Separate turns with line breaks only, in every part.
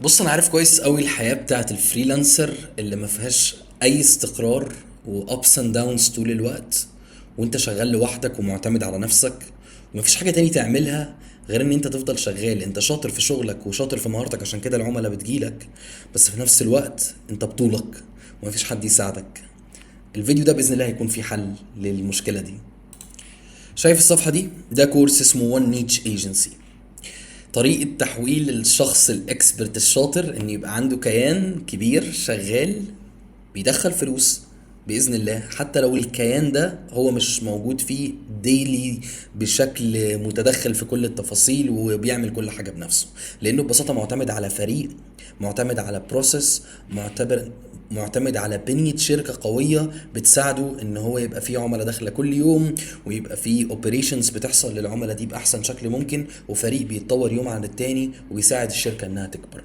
بص، انا عارف كويس قوي الحياة بتاعت ال freelancer اللي ما فيهاش اي استقرار و ups and downs طول الوقت، وانت شغال لوحدك ومعتمد على نفسك ومفيش حاجة تاني تعملها غير ان انت تفضل شغال. انت شاطر في شغلك وشاطر في مهارتك، عشان كده العملاء بتجيلك، بس في نفس الوقت انت بطولك ومفيش حد يساعدك. الفيديو ده باذن الله هيكون فيه حل للمشكلة دي. شايف الصفحة دي؟ ده كورس اسمه One Niche Agency، طريقة تحويل الشخص ال expert الشاطر ان يبقى عنده كيان كبير شغال بيدخل فلوس باذن الله، حتى لو الكيان ده هو مش موجود فيه daily بشكل متدخل في كل التفاصيل وبيعمل كل حاجة بنفسه، لانه ببساطة معتمد على فريق، معتمد على process، معتمد على بنية شركة قوية بتساعده ان هو يبقى فيه عملاء داخلة كل يوم، ويبقى فيه operations بتحصل للعملاء دي بأحسن شكل ممكن، وفريق بيتطور يوم عن التاني وبيساعد الشركة انها تكبر.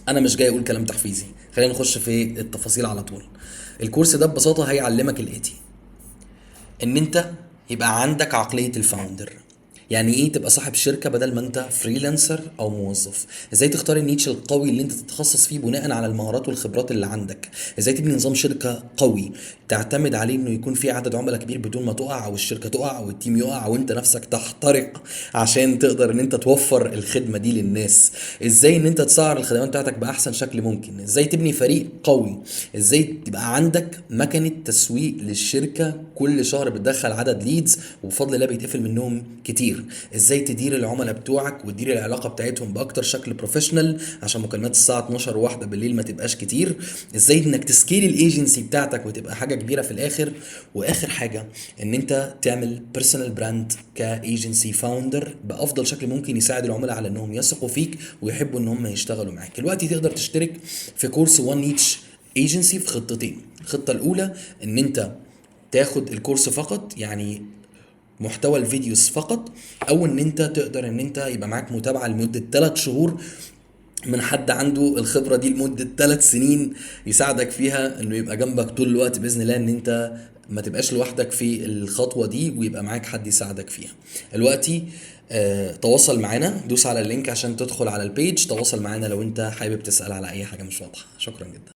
انا مش جاي اقول كلام تحفيزي، خلينا نخش في التفاصيل على طول. الكورس ده ببساطة هيعلمك الاتي: ان انت يبقى عندك عقلية ال founder. يعني ايه تبقى صاحب شركة بدل ما انت freelancer او موظف؟ ازاي تختار ال niche القوي اللي انت تتخصص فيه بناء على المهارات والخبرات اللي عندك؟ ازاي تبني نظام شركة قوي تعتمد عليه انه يكون فيه عدد عملاء كبير بدون ما تقع او الشركة تقع او ال team يقع او انت نفسك تحترق عشان تقدر ان انت توفر الخدمة دي للناس؟ ازاي ان انت تسعر الخدمات بتاعتك باحسن شكل ممكن؟ ازاي تبني فريق قوي؟ ازاي تبقى عندك مكنة تسويق للشركة كل شهر بتدخل عدد leads وبفضل الله بيتقفل منهم كتير؟ ازاي تدير العملاء بتوعك وتدير العلاقة بتاعتهم باكتر شكل professional عشان مكالمات الساعة 12 واحدة بالليل ما تبقاش كتير؟ ازاي انك ت scale ال agency بتاعتك وتبقى حاجة كبيرة في الاخر؟ واخر حاجة ان انت تعمل personal brand ك agency founder بافضل شكل ممكن يساعد العملاء على انهم يثقوا فيك ويحبوا ان هم يشتغلوا معاك. دلوقتي تقدر تشترك في كورس One Niche Agency في خطتين. الخطة الاولى ان انت تاخد الكورس فقط، يعني محتوى ال videos فقط، او ان انت تقدر ان انت يبقى معاك متابعه لمدة 3 شهور من حد عنده الخبرة دي لمدة 3 سنين يساعدك فيها، انه يبقى جنبك طول الوقت باذن الله، ان انت ما تبقاش لوحدك في الخطوة دي ويبقى معاك حد يساعدك فيها. دلوقتي تواصل معانا، دوس على ال link عشان تدخل على ال page، تواصل معانا لو انت حابب تسال على اي حاجة مش واضحة. شكرا جدا.